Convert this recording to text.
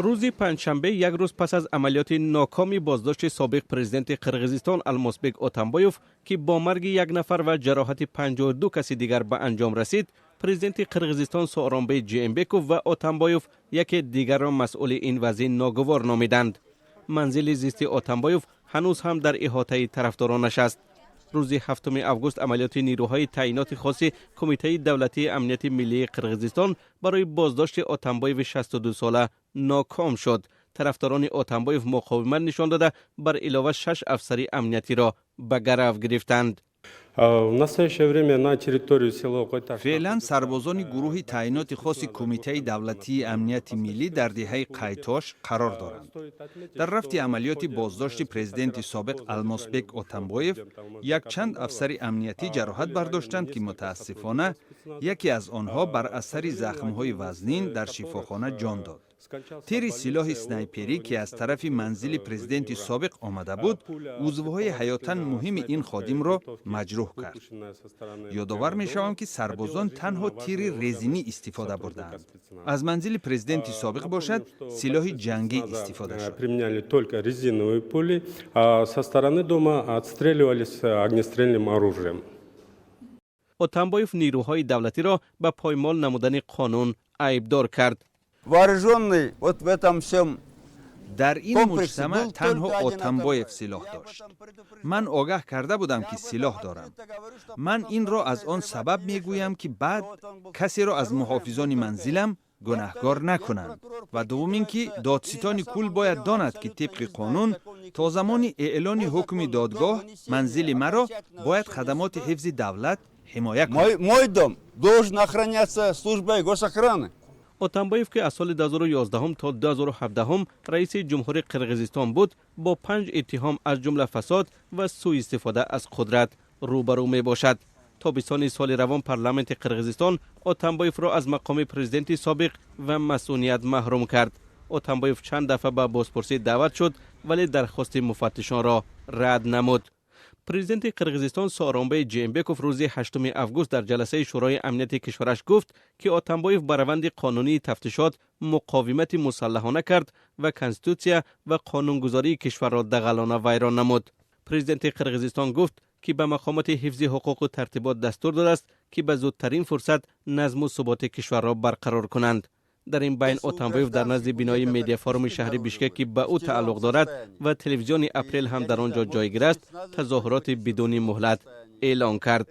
Рӯзи панҷшанбе, як рӯз пас аз амалиёти нокоми боздошти собиқ президенти Қирғизистон Алмосбек Отамбоев, ки бо марги як нафар ва ҷароҳати 52 каси дигар ба анҷом расид, президенти Қирғизистон Сооронбей Жээнбеков ва Отамбоев яке дигарро масъули ин вазъи ногувор номиданд. Манзили зисти Отамбоев ҳанӯз ҳам дар иҳотаи тарафдоронаш аст. Рӯзи 7 август амалиёти нирӯҳои таъиноти хоси Кумитаи давлатии амнияти миллии Қирғизистон барои боздошти Отамбоеви 62сола ноком шуд. Тарафдорони Отамбоев муқовимат нишон дода, бар илова шаш афсари амниятиро ба гарав гирифтанд. В настоящее время на территорию села Койташ. Феълан сарбозони гурӯҳи таъиноти хоси Кумитаи давлатии амнияти миллӣ дар деҳаи Қайтош қарор доранд. Дар рафти амалиёти боздошти президенти собиқ Алмосбек Отамбоев якчанд афсари амниятӣ ҷароҳат бардоштанд, ки мутаассифона яке аз онҳо бар асари захмҳои вазнин дар шифохона ҷон дод. Тири силоҳи снайперӣ, ки аз тарафи манзили президенти собиқ омада буд, узвҳои ҳаётан муҳими ин ходимро маҷрӯҳ кард. Ёдовар мешавам, ки сарбозон танҳо тири резинӣ истифода бурдаанд. Аз манзили президенти собиқ бошад, силоҳи ҷангӣ истифода шуд. Применяли только резиновые пули, а со стороны дома отстреливались огнестрельным оружием. Отамбоев нирӯҳои давлатиро ба поймол намудани қонун айбдор кард. Вооруженный вот в этом всем Дар ин муҷтамаъ танҳо Отамбоев силоҳ дошт. Ман огаҳ карда будам, ки силоҳ дорам. Ман инро аз он сабаб мегӯям, ки баъд касеро аз муҳофизони манзилам гунаҳгор накунанд, ва дуввум ин ки додситони кул бояд донад, ки тибқи қонун то замони эълони ҳукми додгоҳ манзили маро бояд хадамоти ҳифзи давлат ҳимоя кунад. Мой дом должен охраняться службой госохраны. Отамбоев, ки аз соли 2011 то 2017 раиси ҷумҳури Қирғизистон буд, бо панҷ иттиҳом, аз ҷумла фасод ва сӯистифода аз қудрат, рӯбарӯ мебошад. Тобистони соли равон парламенти Қирғизистон Отамбоевро аз мақоми президенти собиқ ва масъуният маҳрум кард. Отамбоев чанд дафъа ба бозпурсӣ даъват шуд, вале дархости муфаттишонро рад намуд. Президенти Қирғизистон Сооронбей Жээнбеков рӯзи 8 август дар ҷаласаи Шӯрои амнияти кишвараш гуфт, ки Отамбоев ба раванди қонунии тафтишот муқовимати мусаллаҳона кард ва конститутсия ва қонунгузории кишварро дағалона вайрон намуд. Президенти Қирғизистон гуфт, ки ба мақомоти ҳифзи ҳуқуқу тартибот дастур додааст, ки ба зудтарин фурсат назму суботи кишварро барқарор кунанд. Дар ин байн Отамбоев дар назди бинои Медиафоруми шаҳри Бишкек, ки ба ӯ тааллуқ дорад ва телевизиони Апрел ҳам дар он ҷо ҷойгир аст, тазоҳуроти бидуни муҳлат эълон кард.